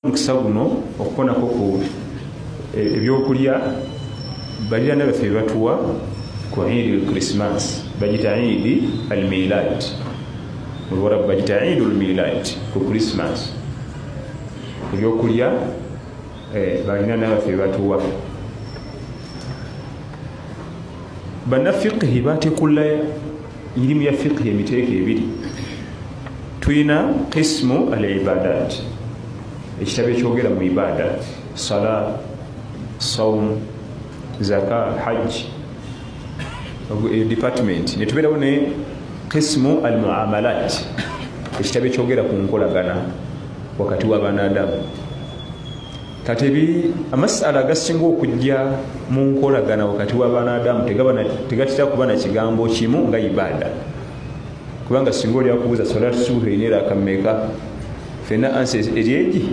Omukisa guno okukonako ku ebyokulya balirana baffe bebatuwa ku Idi Christmas, bagita Idi Almilad muluwarabu, bagita Idi Lmilad ku Christmas. Ebyokulya balirana baffe bebatuwa, banafiqhi batekula irimu ya fiqhi emiteeko ebiri. Tulina qismu al ibadat, ekitabo ekyogera mu ibada, sala, saum, zaka, hajj, department. Netubeerawo ne qismu al muamalat, ekitabo ekyogera ku nkolagana wakati w'abanadamu. Kati ebi amasala agasinga okujja mu nkolagana wakati w'abanadamu tegatera kuba na kigambo kimu nga ibada, kubanga singa oli akubuuza salatu subuhi erina eraka mmeka, fenna ansa eri egi,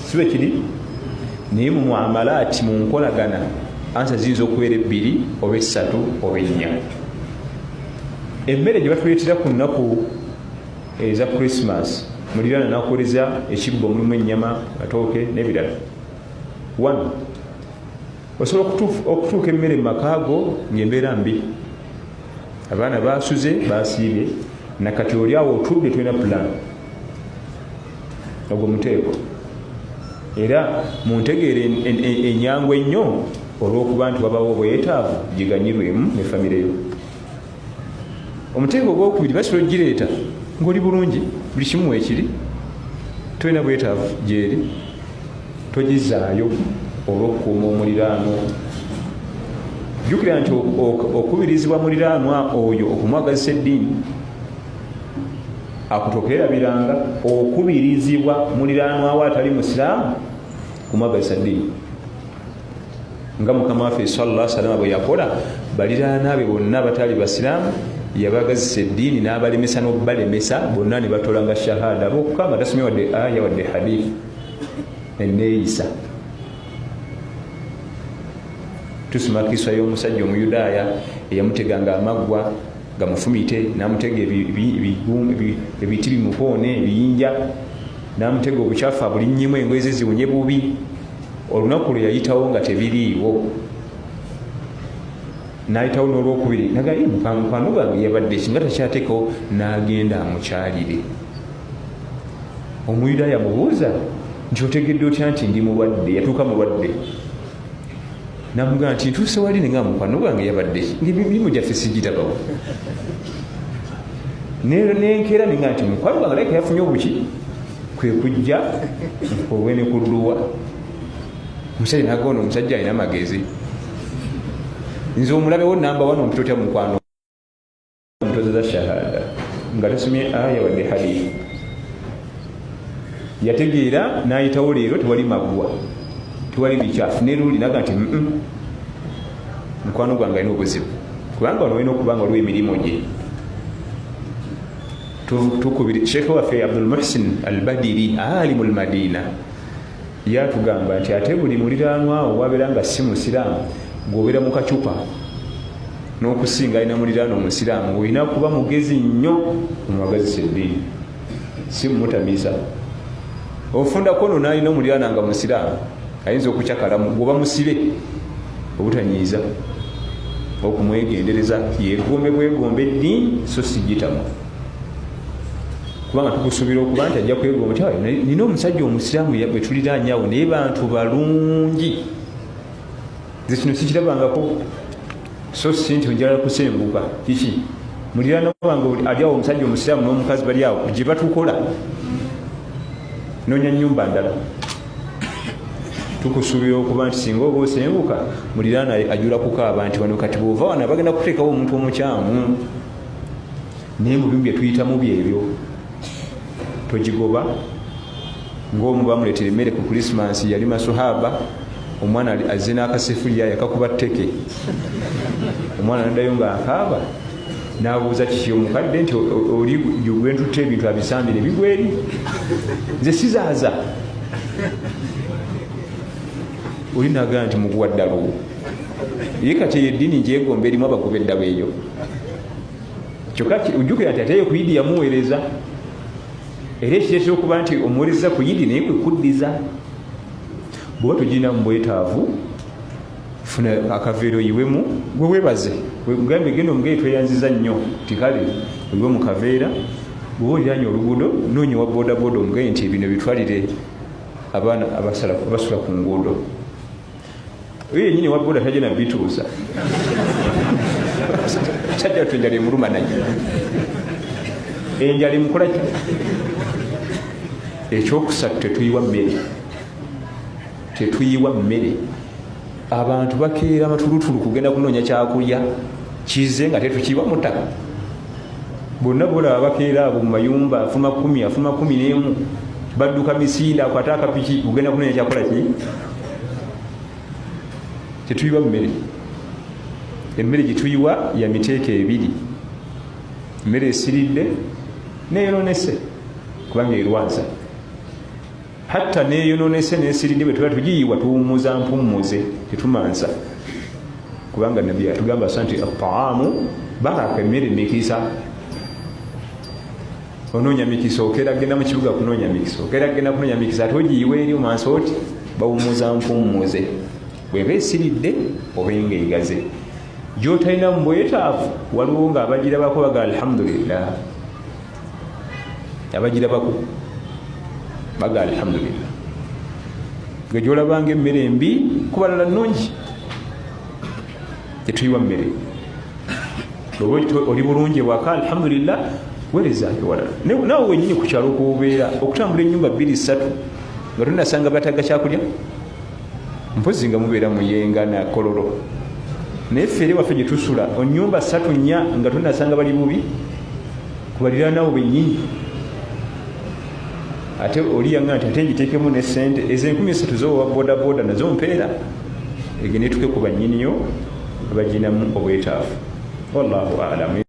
sibe kiri. Naye mu muamalaati, mu nkolagana, ansa ziyinza okubeera ebbiri oba essatu oba ennya. Emmere gye batuleetera ku nnaku eza Christmas, muliraana nakuwereza ekibbo omulimu ennyama, matooke n'ebirala. One, osobola okutuuka emmere mu maka go ng'embeera mbi, abaana basuze, basiibye, nakati oli awo otudde tolina plan. Ogwo muteeko, era mu ntegeera enyangu ennyo, olw'okuba nti wabawo obwetaavu, giganyirwemu ne famire yo. Omuteeko ogwokubiri, basobola ogireeta ngaoli bulungi, buli kimu weekiri, tolina bwetaavu gyeri, togizaayo olw'okukuuma omuliraano. Jjukira nti okubirizibwa muliraanwa oyo okumwagazisa eddiini, akutokerabiranga okubirizibwa muliraanwa we atali musiraamu kumwagazisa ddiini, nga Mukama waffe salla salama bwe yakola baliraana be bonna batali basiraamu, yabagazisa eddiini n'abalemesa n'okubalemesa bonna ne batolanga shahada bokka nga tasomye wadde aya wadde hadith. Eneeyisa tusoma kiswa y'omusajja Omuyudaaya eyamuteganga amaggwa gamufumite, namutega ebiti bimukoone, ebiyinja, namutega obukyafu abulinnyemu, engoye ze ziwunye bubi. Olunaku lwe yayitawo nga tebiriiwo, nayitawo n'olwokubiri, naga mukwano gwange yabadde ki nga takyateekawo? N'agenda amukyalire. Omuyudaaya mubuuza nti, "Otegedde otya nti ndi mulwadde?" Yatuuka mulwadde. Namugamba nti, "Ntuuse wali nenga mukwano gwange yabadde ki ngaemirimu gyaffe sigirabawo, nenkeera nenga nti mukwano gwange alabika yafunye obuki, kwe kujja obwene ku dduwa." Omusajja nagona, omusajja alina amagezi. Nze omulabewo namba wano, ompita otya mukwano? Ntozeza shahada nga tasomye aya wadde hadithi. Yategeera nayitawo leero tewali maggwa, tewali bikyafu, neruli naga nti, "Mukwano gwange alina obuzibu," kubanga wano walina okuba nga waliwo emirimu gye tukubiri. Sheekhe waffe Abdul Muhsin Al Badiri, alimu Lmadina, yatugamba nti ate buli muliraanwawo wabeera nga si musiraamu, gwobeera mu kacupa n'okusinga alina muliraano omusiraamu, olina kuba mugezi nnyo omwagazisa eddiini, si mumutamiza. Ofundako ono nalina omuliraana nga musiraamu, ayinza okucakalamu, gwoba musibe obutanyiiza, okumwegendereza yegombe bwegombe eddiini so sigitamu, kubanga tukusuubira okuba nti ajja kwegomba nti nina omusajja omusiraamu bwe tuliraanyawo, naye bantu balungi, nze kino sikirabangako, so si nti njagala kusenguka. Kiki muliraano wange ali awo, omusajja omusiraamu n'omukazi bali awo gye batukola, nonya nyumba ndala. Tukusuubira okuba nti singa oba osenguka, muliraano ajula kukaaba nti wano kati bwova wano bagenda kuteekawo omuntu omukyamu. Naye mu bimu byetuyitamu byebyo, togigoba. Ngaomu bamuleetera emmere ku Krisimansi, yali masuhaba, omwana azze n'akasefuliya yakakuba tteke, omwana naddayo ng'akaaba. N'abuuza kiki omukadde nti, "Oli gwentutte ebintu abisambire bigweri, nze sizaaza." Oli nagaa nti, "Muguwa ddalo." Ye kati eyo eddiini njegomba erimu abagoba eddalo eyo. Kyokka ojjukira nti ateyo ku Idi yamuweereza. Era ekireetera okuba nti omuweereza ku yidi naye kwe kuddiza. Bw'oba togirina mu bwetaavu, funa akaveera oyiwemu, gwe weebaze, gambe genda omugeye tweyanziza nnyo nti kale oyiwe mu kaveera. Bw'oba oliraanye oluguudo, noonya owa bodaboda omugeye nti bino bitwalire abaana abasula ku nguudo. Oyo yenyini wa boda tajja nabituusa, sajja tu enjala emuluma, naye enjala emukola ki? Ekyokusatu, tetuyiwa mmere, tetuyiwa mmere. Abantu bakeera amatulutulu kugenda kunoonya kyakulya kize nga tetukiyiwa mu ttaka. Bonna bolaba bakeera abo mu mayumba, afuma 10, afuma 11, badduka misinde, akwate akapiki kugenda kunoonya kyakola ki. Tetuyiwa mmere. Emmere gyetuyiwa ya miteeko ebiri: emmere esiridde neyononese, kubanga erwaza. Hatta neyononese nesiridde, bwe tuba tugiyiwa tuwummuza mpummuze, tetumansa, kubanga Nabbi yatugamba sa nti ataamu baraka, emmere mikisa. Onoonya mikisa, okeera genda mu kibuga kunoonya mikisa, okeera genda kunoonya mikisa, ate ogiyiwa eri omansa oti bawummuza mpummuze, bweba esiridde obenga egaze. Gyotalina mu bwetaavu, waliwo nga abagirabako baga alhamdulillah, abagirabako baga alhamdulillah. Gwe gyolabanga emmere embi, kubalala nnungi. Tetuyiwa mmere. Oba oli bulungi ewaka, alhamdulillah, wereza ewalala. Naawe wenyini ku kyalo kwobeera, okutambula enyumba bbiri ssatu nga tonasanga bataga kyakulya, mpozi nga mubeera muyenga nakololo. Naye ffe eri waffe gyetusula, onyumba ssatu nnya nga tonasanga bali bubi kubaliranawo benyini. Ate oli yanga nti ate ngitekemu ne sente ezo 3000 zowa bodaboda, nazo mpeera egende etuke ku banyiniyo abaginamu obwetaavu. Wallahu alamu.